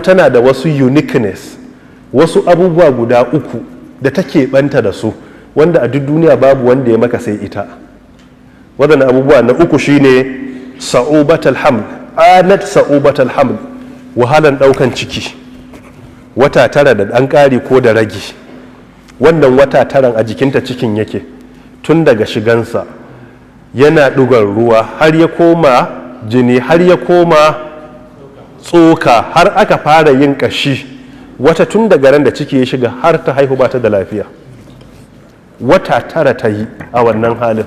Tana da wasu uniqueness, wasu abubuwa guda uku da take banta da su, wanda a duk duniya babu wanda ya maka sai ita. Waɗannan abubuwa na uku shine sa'ubatal haml, anat sa'ubatal haml, wahalan ɗaukan ciki, wata 9 da ɗan ƙari ko da ragi. Wannan wata 9 a jikinta cikin yake tun daga shigansa, yana ɗugar ruwa har ya koma jini, har ya koma tsoka, har aka fara yin ƙashi. Wata tun daga ran da ciki ya shiga har ta haihu ba ta da lafiya. Wata 9 ta yi a wannan halin.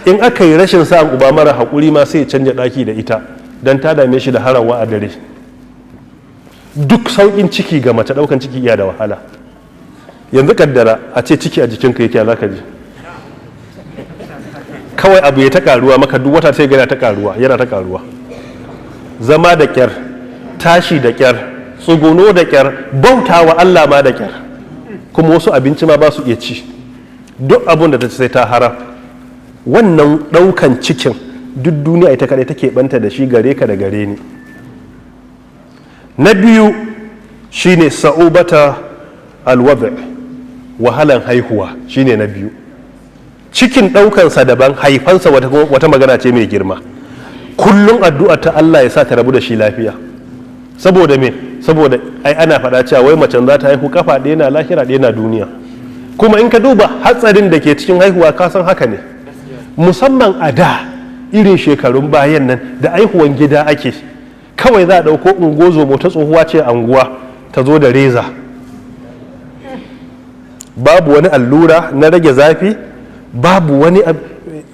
In aka yi rashin sa'an, uba mara haƙuri ma sai ya canja ɗaki da ita don ta dame shi da harawa a dare. Duk sauƙin ciki ga mace, ɗaukan ciki iya da wahala. Yanzu kaddara a ce ciki a jikinka yake, za ka ji kawai abu ya ta karuwa maka duk wata, sai gana ta karuwa, yana ta karuwa. Zama da kyar, tashi da kyar, tsuguno da kyar, bauta wa Allah ma da kyar. Kuma wasu abinci ma ba su iya ci, duk abun da ta ci sai ta haram. Wannan ɗaukan cikin duk duniya ita kaɗai take banta da shi, gare ka da gare ni. Na biyu shine sa'ubata alwada, wahalan haihuwa shine na biyu. Cikin ɗaukansa daban, haifansa wata magana ce mai girma. Kullum addu'a ta Allah ya sa ta rabu da shi lafiya. Saboda me? Saboda ai ana faɗa cewa wai macen za ta haihu kafa ɗaya na lahira, ɗaya na duniya. Kuma in ka duba hatsarin da ke cikin haihuwa, ka san haka ne. Musamman a da, irin shekarun bayan nan da aihuwan gida ake, kawai za a ɗauko ungozomo ta tsohuwa ce anguwa ta zo da reza, babu wani allura na rage zafi, babu wani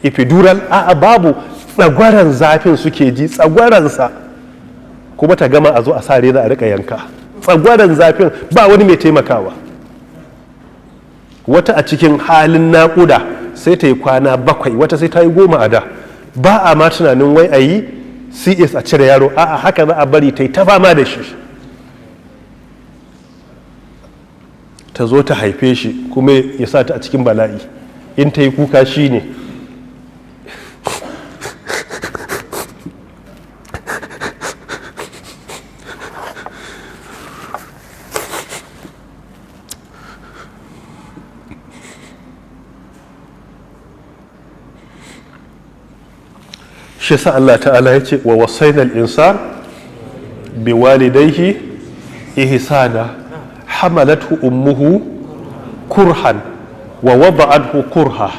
epidural, a'a babu. Tsagwaran zafin suke ji, tsagwaransa. Kuma ta gama a zo a sa reza a rika yanka. Tsagwaran zafin, ba wani mai taimakawa. Wata a cikin halin naƙuda sai ta yi kwana 7, wata sai ta yi 10 a da. Ba a ma tunanin wai a yi CS a cire yaro, a'a, haka za a bari ta yi ta fama da shi. Ta zo ta haife shi kuma ya sa ta a cikin bala'i. In ta yi kuka shi ne. Shi sa Allah ta'ala ya ce wa wasainal insan bi walidaihi ihsana hamalathu ummuhu kurhan wa wada'athu kurha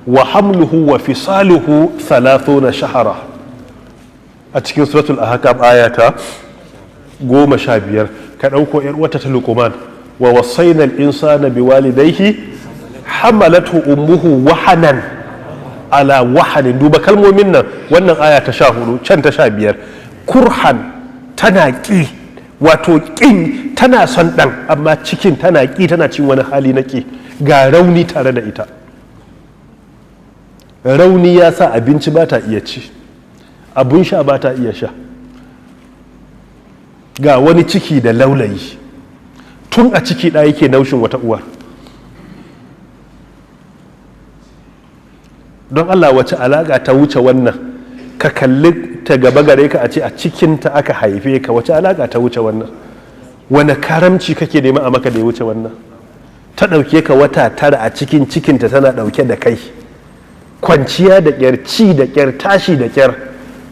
wa hamluhu wa fisaluhu 30 shahara. A cikin suratul ahqaf ayata 15, ka ɗauko yar wata ta Luqman, wa wasainal insana bi walidaihi hamalathu ummuhu wahanan ala wahanin. Duba kalmomin nan, wannan aya ta 14, can ta 15. Kurhan, tana ƙi, wato ƙin, tana son ɗan amma cikin tana ƙi, tana cin wani hali na ƙi. Ga rauni tare da ita, rauni ya sa abinci ba ta iya ci, abun sha ba ta iya sha. Ga wani ciki da laulayi, tun a ciki ɗaya yake naushin wata uwar. Don Allah, wace alaƙa ta wuce wannan? Ka kalli ta gaba gare ka, a ce a cikinta aka haife ka, wace alaƙa ta wuce wannan? Wane karamci kake nema a maka da ya wuce wannan? Ta ɗauke ka wata 9 a cikin cikinta tana ɗauke da kai, kwanciya da ƙyar, ci da ƙyar, tashi da ƙyar,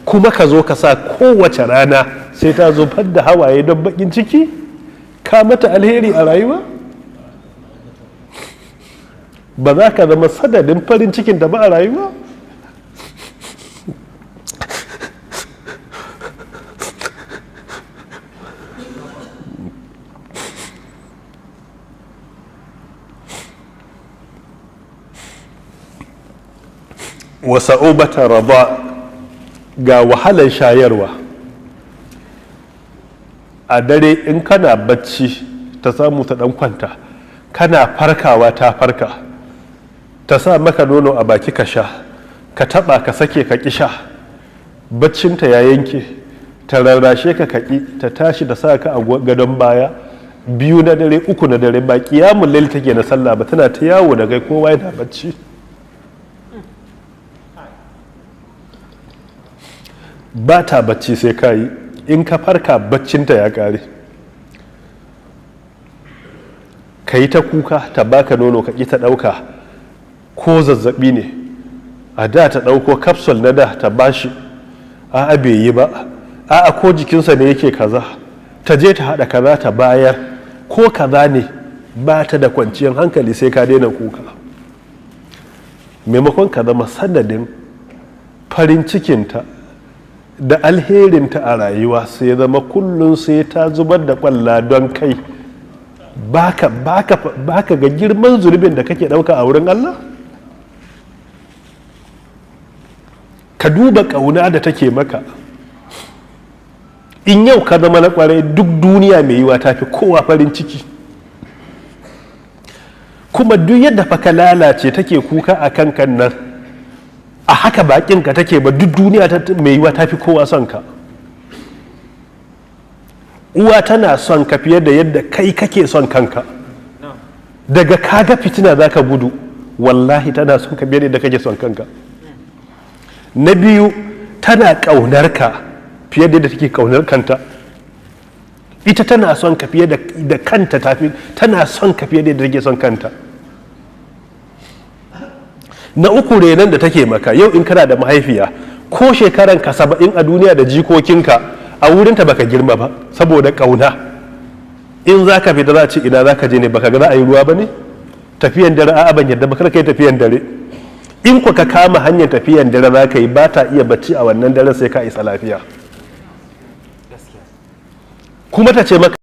kuma ka zo ka sa kowace rana sai ta zubar da hawaye don baƙin ciki. Ka mata alheri a rayuwa? Ba za ka zama sadadin farin cikin da ba a rayuwa? Wa sa'ubata raba, ga wahalar shayarwa. A dare in kana bacci ta samu ta dan kwanta, kana farkawa ta farka, ta sa maka nono a baki ka sha, ka taba ka sake ka kisha, baccinta ya yanke. Ta rarrashe ka kaki, ta tashi da sa ka a gadon baya 2 na dare, 3 na dare. Ba kiyamun lail take na sallah ba, tana ta yawo da kai, kowa yana bacci. Ba ta bacci sai ka yi, in ka farka baccinta ya kare. Ka yi ta kuka ta baka nono ka ƙi ta ɗauka, ko zazzabi ne a da ta ɗauko capsule na da ta bashi, a'a, bai yi ba. A'a, ko jikinsa ne yake kaza, ta je ta haɗa kaza ta bayar, ko kaza ne. Ba ta da kwanciyar hankali sai ka daina kuka. Maimakon ka zama sanadin farin cikinta da alherinta a rayuwa, sai ya zama kullum sai ta zubar da kwalla don kai. Baka ga girman zunubin da kake ɗauka a wurin Allah? Ka duba ƙauna da take maka. In yau ka zama na kwarai, duk duniya mai yiwa ta fi kowa farin ciki. Kuma duk yadda fa ka lalace take kuka a kan kan nan, a haka bakin ka take ba, duk duniya mai yiwa ta fi kowa son ka. Uwa tana son ka fiye da yadda kai kake son kanka. Daga kaga fitina za ka gudu. Wallahi tana son ka fiye da yadda kake son kanka. Na biyu, tana ƙaunar ka fiye da yadda take ƙaunar kanta. Ita tana son ka fiye da kanta, tafi tana son ka fiye da yadda take son kanta. Na uku, renon da take maka. Yau in kana da mahaifiya, ko shekaran ka 70 a duniya da jikokinka, a wurinta baka girma ba saboda ƙauna. In za ka fita, za a ce, "Ina za ka je ne? Baka ga za a yi ruwa ba ne? Tafiyan dare, a'a, ban yadda ba, kar kai tafiyan dare." In ku ka kama hanyar tafiyan dare za ka yi, ba ta iya bacci a wannan daren sai ka isa lafiya. Kuma ta ce maka